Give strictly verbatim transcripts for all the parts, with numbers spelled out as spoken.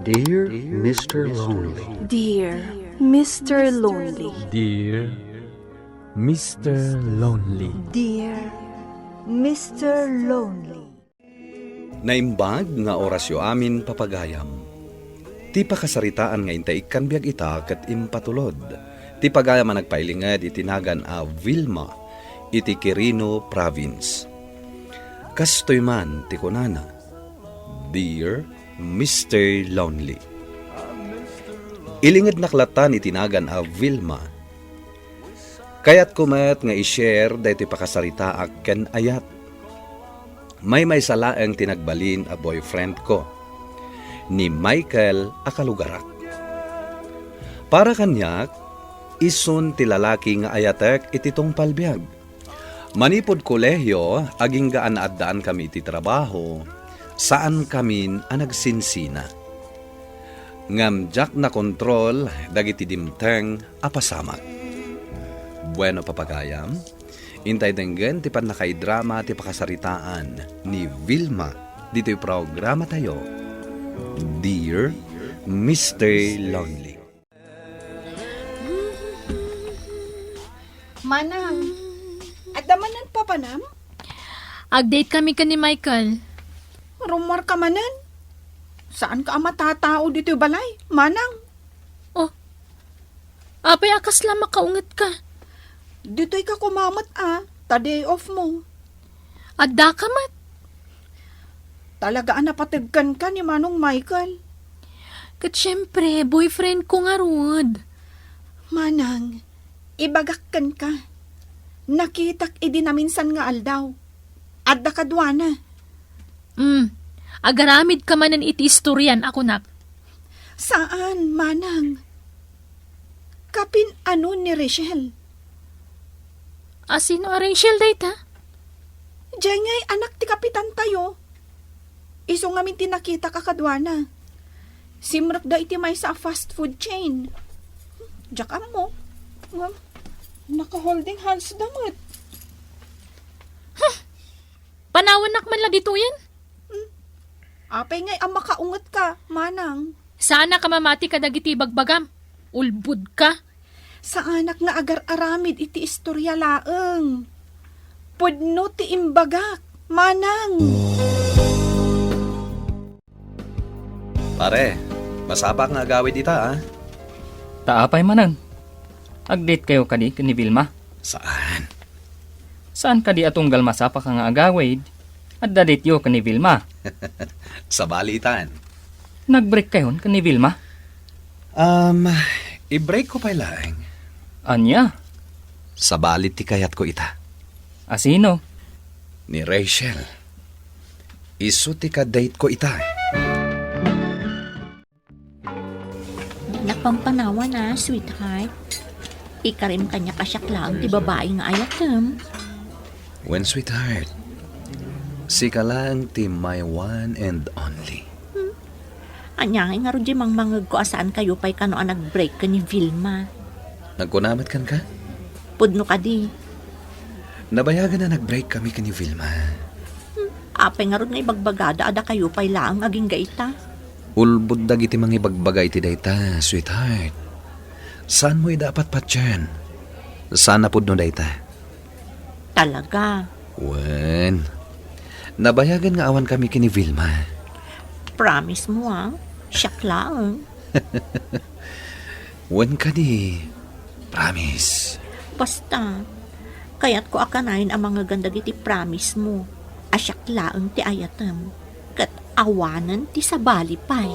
Dear Mister Lonely. Dear Mister Lonely. Dear Mister Lonely. Dear Mister Lonely. Naimbag nga orasyo amin, papagayam. Ti pakasaritaan nga intay ikkan biag ita ket impatulod ti pagayam a nagpailinged iti nagan a Vilma iti Quirino Province. Kastoy man ti kunana, Dear Mister Lonely. Ilingednak lattan iti nagan a Vilma. Kayatko met nga i-share daytoy pakasaritaak ken ayat. Maymaysa laeng ti nagbalin a boyfriend ko, ni Michael a kalugarak. Para kaniak, isun ti lalaki nga ayatek iti tungpal biag. Manipud kolehiyo, agingga a naaddaankamin iti trabaho, saankamin a nagsinsina. Ngem diak nakontrol dagiti dimteng a pasamak. Bueno, papagayam, intay denggen ti pannakaidrama ti pakasaritaan ni Vilma ditoy programatayo, Dear Mister Lonely. Manang, adda manen papanam? Ag-date kami ken ni Michael. Rummuarka manen? Saanka a matatao ditoy balay, Manang? Oh, apay a kasla makaungetka? Ditoyka koma met a, ta day off mo. Addaka met. Talaga a napateg kenka ni Manong Michael. Ket siempre, boyfriend ko ngarud. Manang, ibagak kenka. Nakitak idi naminsan nga aldaw. Adda kaduana. Hmm, agaramidka manen iti istorian a kunak. Saan, Manang. Kapin-ano ni Rachel? A sino a Rachel dayta? Diay ngay anak ti kapitantayo. Isu ngamin ti nakitak a kaduana. Simrekda iti maysa a fast food chain. Diak ammo. Ngem, naka-holding hands da met. Huh! Panawannak man la ditoyen? Hmm. Apay ngay a makaungetka, Manang? Saanak a mamati kadagiti ibagbagam. Ulbodka. Saanak nga agar-aramid iti istoria laeng. Pudno ti imbagak, Manang. Pare, masapak nga agawid ita, a. Ta apay manen? Ag-date kayo kadi ken ni Vilma? Saan? Saan kadi a tunggal masapaka nga agawid, adda date yo ken ni Vilma? Sabali itan. Nag-break kayon ken ni Vilma? Um, i-break ko pay laeng. Ania? Sabali ti kayatko ita. A sino? Ni Rachel. Isu ti ka-date ko ita. Napampanawan a, sweetheart. Ikarim kaniak a siak laeng ti babai nga ayatem. Wen, sweetheart, sika laeng ti my one and only. Hmm. Ania ngay ngarud diay mangmangegko a saan kayo pay kano a nag-break ken ni Vilma? Nagkuna met kenka? Pudno kadi. Nabayagen a nag-break kami ken ni Vilma. Hmm. Apay ngarud nga ibagbagada a dakayo pay laeng agingga ita? Ulbod dagiti mangibagbaga iti dayta, sweetheart. Saanmo ida a patpatien? Saan a pudno dayta? Talaga? Wen. Nabayagen nga awankami ken ni Vilma. Promise mo, a? Siak laeng. Wen kadi, promise. Basta, kayatko a kanayon a mangegen dagiti promise mo, a siak laeng ti ayatem, ket awanen ti sabali pay.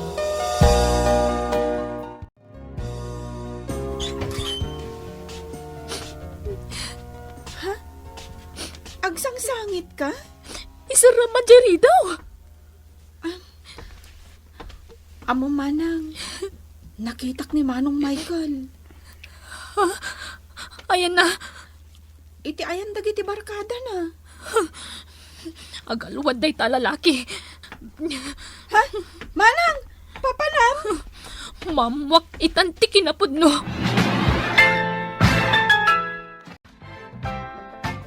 Ha? Agsangsangitka? Isarama diay ridaw! Ah, Ammo, Manang, nakitak ni Manong Michael. Ha? Ayanna? Iti ayan dagiti barkadana. Agalwad dayta a lalaki. Ha? Manang! Papanam! Mammuak itan ti kinapudno.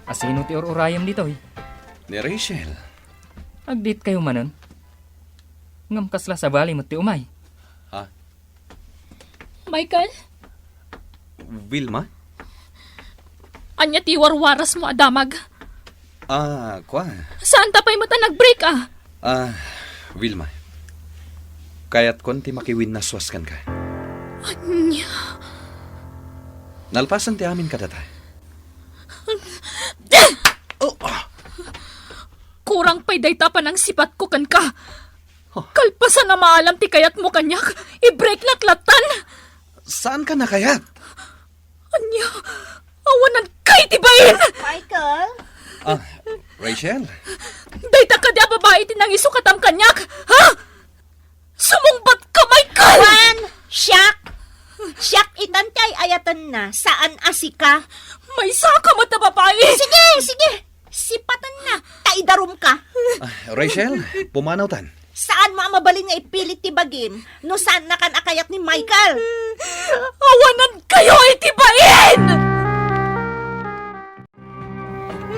A sino ti ur-urayem ditoy? Ni Rachel. Ag-date kayo manen? Ngem kasla sabali met ti umay? Ha? Michael? Vilma? Ania ti warwarasmo a damag? Ah, kua. Saanta pay met a nag-break, ah? Ah, Vilma. Kayatkon ti makiwinnaswas kenka. Ania? Nalpasen ti amin kadata. Oh, ah. Kurang pay dayta panangsipatko kenka. Huh. Kalpasan a maalam ti kayatmo kaniak, i-breaknak lattan. Saanka a kayat? Ania? Awananka iti bain! Michael? Ah, Rachel? Dayta kadi a babai ti nangisukatam kaniak, ha? Sumungbatka, Michael! Awan! Siak! Siak itan ti ay-ayatenna, saan a sika. Maysaka met a babai! Sige! Sige! Sipatenna, ta idarumka. Ah, Rachel, pumanawtan. Saanmo a mabalin nga ipilit ti bagim no saannakan a kayat ni Michael. Awanankayo iti bain!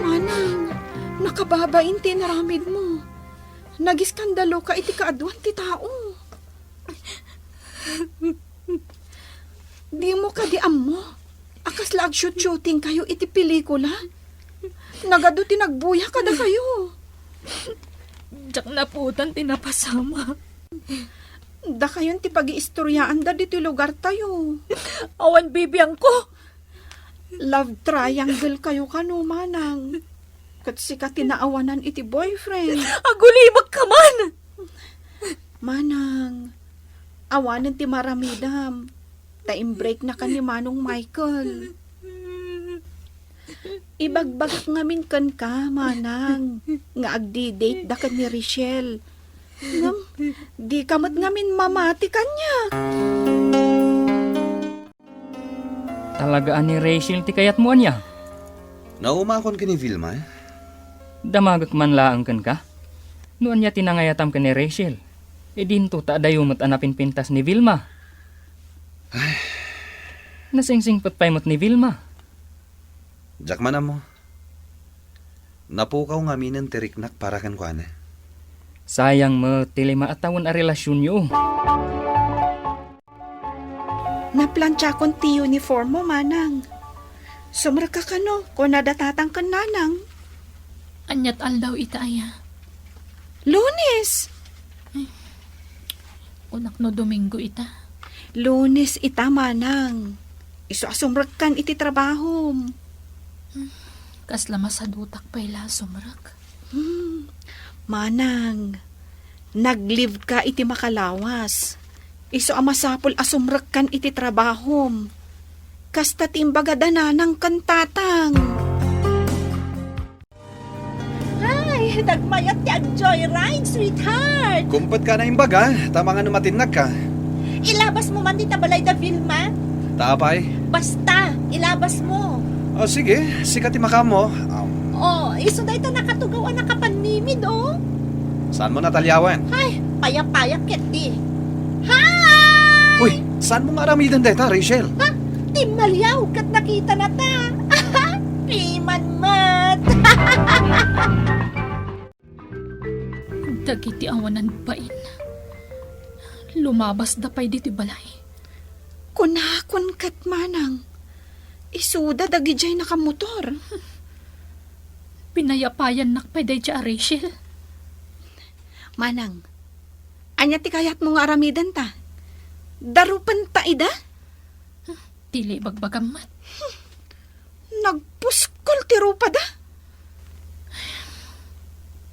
Manang, nakababain ti inaramidmo. Nagiskandaloka iti kaaduan ti tao. Dimo kadi ammo a kasla ag-shoot-shootingkayo iti pelikula? Nagadu ti nagbuya kadakayo. Diak napuotan ti napasamak. Dakayon ti pagiistoryaanda ditoy lugartayo. Awan bibiangko. Love triangle kayo kano, manang. Ket sika ti naawanan iti boyfriend. Agulibekka man! Manang, awanen ti maramidam. Ta imbreaknaka ni Manong Michael. Ibagbagak ngamin kenka, manang, nga agdi-date da ken ni Rachel. Ngem, dika met ngamin mamati kaniak. Talaga a ni Rachel ti kayatmo, ania? Naumakon ken ni Vilma. Damagek man laeng kenka. No ania ti nangayatam ken ni Rachel, idinto ta adayo met a napinpintas ni Vilma. Ay. Nasingsingpet pay met ni Vilma. Diak man ammo. Napukaw ngaminen ti riknak para kenkuana. Sayang met ti lima a tawen a relasionyo. Naplantsaakon ti uniform mo, manang. Sumrekka kano, kunada tatang ken nanang. Aniat aldaw ita aya? Lunes! Kunak no Domingo ita. Lunes ita, manang. Isu a sumrekkan iti trabahom. Kasla masadutak pay la a sumrek. Hmm. Manang, nag-leave ka iti makalawas. Isu a masapul a sumrekkan iti trabahom. Kasta ti imbagada nanang ken tatang. Ay, nagmayat ti ag-joyride, sweetheart! Kumpet ka na imbaga, ta mangano matinnag ka. Ilabas mo man dita balay da Vilma. Ta apay? Basta, ilabas mo. O, sige, sika ti makaammo. Um, Oh, isu dayta nakatugaw a nakapannimid, oh. Saan mo nataliawan? Ay, payapayak ket di. Hi! Uy, saan mo nga aramiden dayta, Rachel? Ha? Timmaliaw ket nakita na ta. Piman met. Dagiti awanan bain. Lumabas da pay ditoy balay. Kunakon ket manang, isuda dagidiay nakamotor. Pinayapayannak pay daydiay a Rachel. Manang, ania ti kayatmo nga aramiden ta? Darupen ta ida? Dili ibagbagam met. Nagpuskol ti rupada.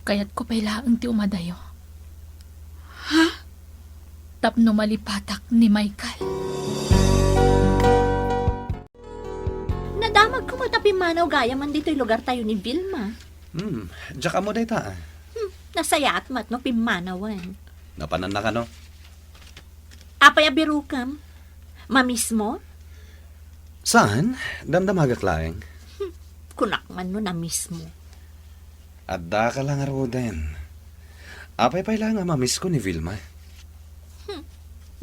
Kayatko pay laeng ti umadayo. Ha? Tapno malipatak ni Michael. Nadamagko met a pimmanaw gayamen ditoy lugartayo ni Vilma. Hmm, diak ammo dayta, ah. Hmm, nasayaat met no pimmanawen. Napananna kano? Apay a birukem? Mamismo? Saan? Damdamagak laeng. Hmm, kunak man no namismo. Adda ka la ngaruden. Apay pay la nga mamisko ni Vilma? Hmm,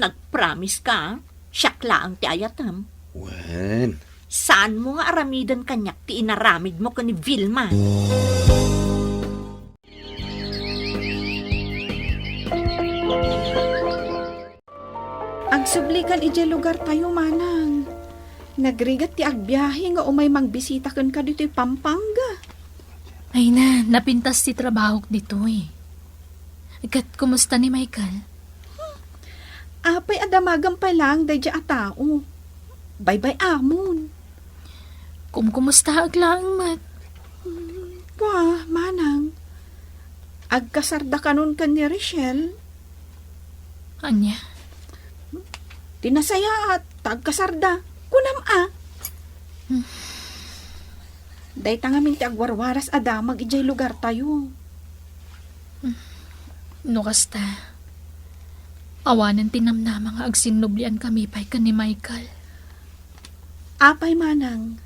nagpromise ka, ah? Siak laeng ti ayatem. Wen. Saanmo nga aramiden kaniak ti inaramidmo ken ni Vilma? Sublikan idiay lugartayo, manang. Nagrigat ti agbiahe nga umay mangbisita kenka ditoy Pampanga. Ay na, napintas ti trabahok ditoy. Ket kumusta ni Michael? Apay a damagam pay laeng daydiay a tao. Baybay-amon. Kumkumustaak laeng met. Pua, manang. Agkasarda kanon ken ni Rachel? Ania? Ti nasayaat, ta agkasarda. Kunam a. Hmm. Dayta ngamin ti agwarwaras a damag idiay lugartayo. No kasta, awanen ti namnama nga agsinnubliankami pay ken ni Michael. Apay manang,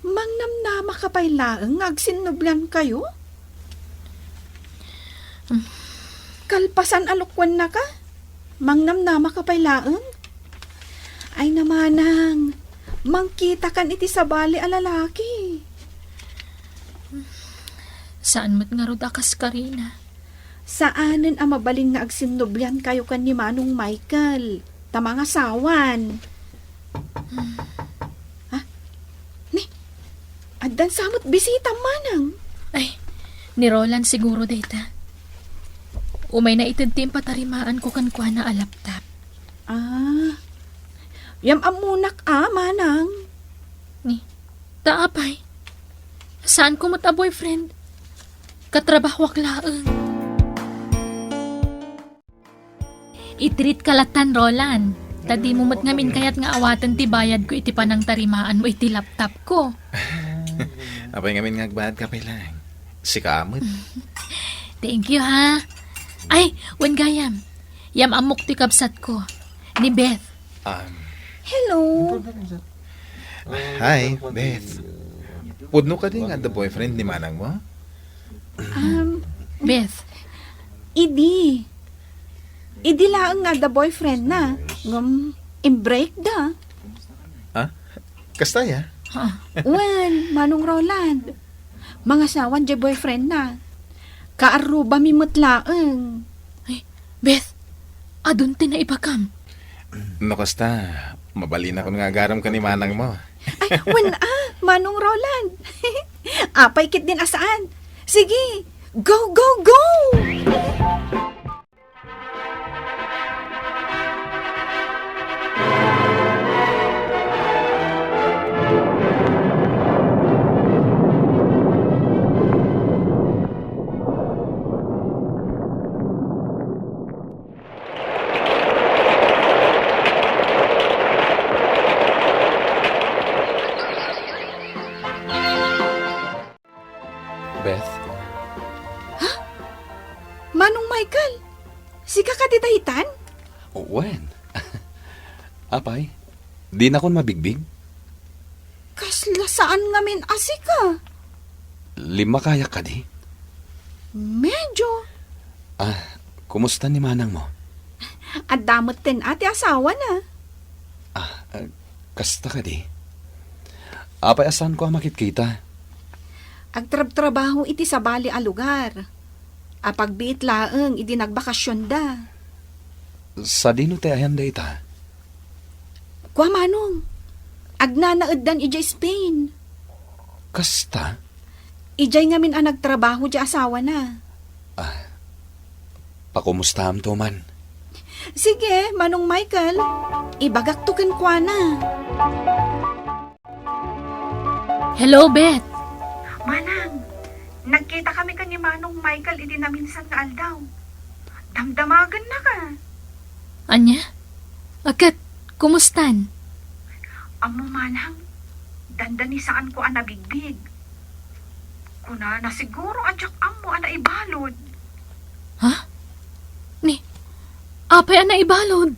mangnamnamaka pay laeng nga agsinnubliankayo? Hmm. Kalpasan a lokuennaka, mangnamnamaka pay laeng? Ay na manang, mangkitakan iti sabali a lalaki. Saan met ngarud a kaskarina? Saanen a mabalin nga agsinnubliankayo ken ni Manong Michael, ta mangasawan. Ha? Ni, addan sa met bisitam, manang? Ay, ni Roland siguro dayta. Umayna ited ti impatarimaanko kenkuana a laptop. Ah. Yam-ammonak a, manang. Ni, ta apay? Saanko met a boyfriend. Katrabahoak laeng. I-treat ka latan, Roland. Ta dimo met ngamin kayat nga awaten ti bayadko iti panangtarimaanmo iti laptopko. Apay ngamin nga agbayadka pay laeng? Sika met. Thank you, ha. Ay, wen gayam. Yam-ammok ti kabsatko, ni Beth. Um, Hello. Hi, Beth. Pudno kadi nga adda boyfriend ni manangmo? Um, Beth. Idi. Idi laeng nga adda boyfriend na. Ngem, in-break da. Ha? Kasta ya? Ha? Wen, Manong Roland. Mangasawan diay boyfriend na. Kaarrubami met laeng. Ay, Beth, adun ti naibagam. No kasta, mabalinakon nga agaram ken ni manangmo. Ay, wen a, Manong Roland. Apay ketdin a saan. Sige, go, go, go! Beth? Ha? Manong Michael, sika kadi daytan? Wen. Apay, dinakon mabigbig? Kasla saan ngamin a sika. Limmakayak kadi? Medyo. Ah, kumusta ni manangmo? Adda metten a ti asawana. Ah, ah, kasta kadi? Apay a saanko a makitkita? Agtrabtrabaho iti sabali a lugar. Apagbiit laeng idi nagbakasionda. Sadino ti ayan dayta? Kua manong, agnanaeddan idiay Spain. Kasta? Idiay ngamin a nagtrabaho di asawana. Ah, pakumustaamto man. Sige, Manong Michael, ibagakto kenkuana. Hello, Beth. Manang, nagkitakami ken ni Manong Michael idi naminsan nga aldaw. Damdamagennaka. Ania? Ket, kumustan? Ammo manang, dandanisaanko a nabigbig. Kunana siguro a diak ammo a naibalud. Ha? Ni, apay a naibalud?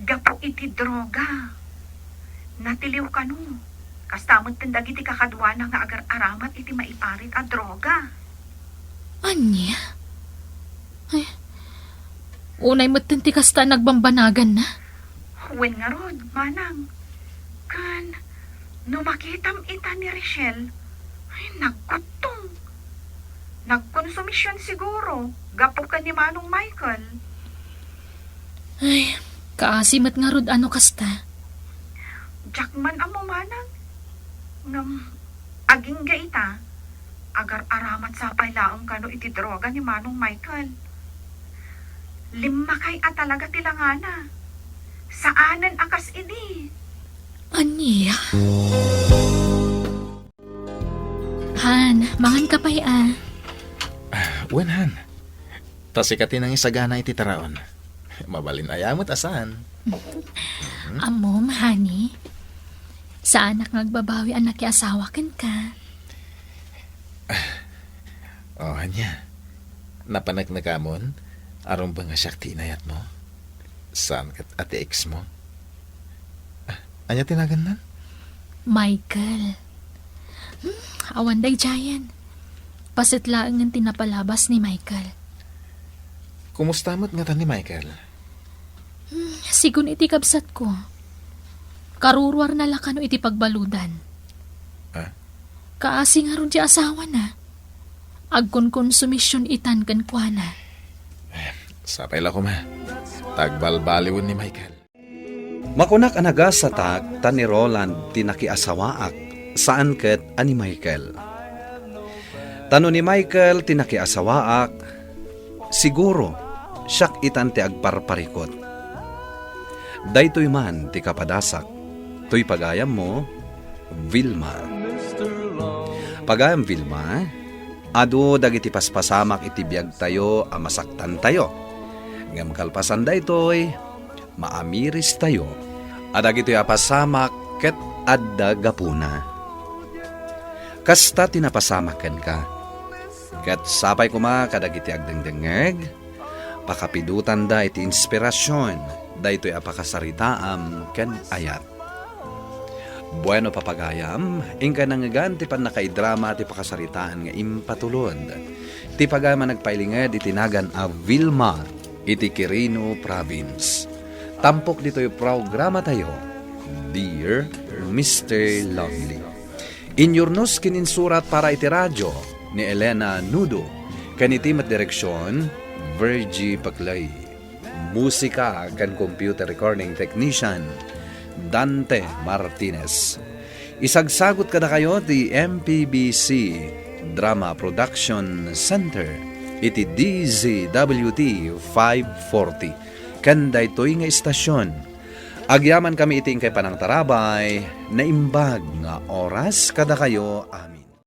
Gapu iti droga. Natiliw kano. Kasta metten dagiti kakaduana nga agar-aramat iti maiparit a droga. Ania? Ay, unay metten ti kasta a nagbambanaganna. Wen ngarud, manang. Kan, no makitam ita ni Rachel, ay, nagkuttong. Nagkonsumision siguro, gapu ken ni Manong Michael. Ay, Kaasi met ngarud a no kasta. Diak man ammo manang. Ngem, agingga ita, agar-aramat sapay laeng kano iti droga ni Manong Michael. Limmakay a talaga ti langana. Saanen a kas idi. Ania? Han, mangan ka pay a. Wen, Han. Ta sika ti nangisagana iti taraon. Mabalin aya met a saan. Ammom, honey. Saanak nga agbabawi a nakiasawa kenka. Oh, ania? Napaneknekamon a rumbeng a siak ti inayatmo? Saan ket a ti ex mo? Ah, ania ti nagannan? Michael. Hmm, awan daydiayen. Paset laengen ti napalabas ni Michael. Kumusta met ngata ni Michael? Hmm, sigun iti kabsatko. Karuruarna la kano iti pagbaludan. Ah? Kaasi ngarud ti asawana. Agkonkonsumision itan kenkuana. Eh, sapay la koma. Ta agbalbaliwen ni Michael. Makunak a nagasatak ta ni Roland ti nakiasawaak, saan ket a ni Michael. Ta no ni Michael ti nakiasawaak, siguro, siak itan ti agparparikut. Daytoy man ti kapadasak. Toy pagayammo, Vilma. Pagayam Vilma, adu dagiti paspasamak iti biagtayo a masaktantayo. Ngem kalpasan daytoy, maamirestayo a dagitoy a pasamak ket adda gapuna. Kasta ti napasamak kenka. Ket sapay koma kadagiti agdengdengngeg, pakapidutanda iti inspirasion daytoy a pakasaritaam ken ayat. Bueno, papagayam, inka nangngegan ti pannakaidrama ti pakasaritaan nga impatulod. Ti pagayam a nagpailinged iti nagan a Vilma iti Quirino Province. Tampok ditoy programatayo, Dear Mister Lovely. Inyurnos ken insurat para iti radio ni Elena Nudo, ken iti met direksion, Virgie Paclay. Musika ken computer recording technician, Dante Martinez. Isagsagut kadakayo ti M P B C Drama Production Center iti D Z W T five forty. Ken daytoy nga istasion, agyamankami iti inkay panangtarabay, naimbag nga oras kadakayo amin.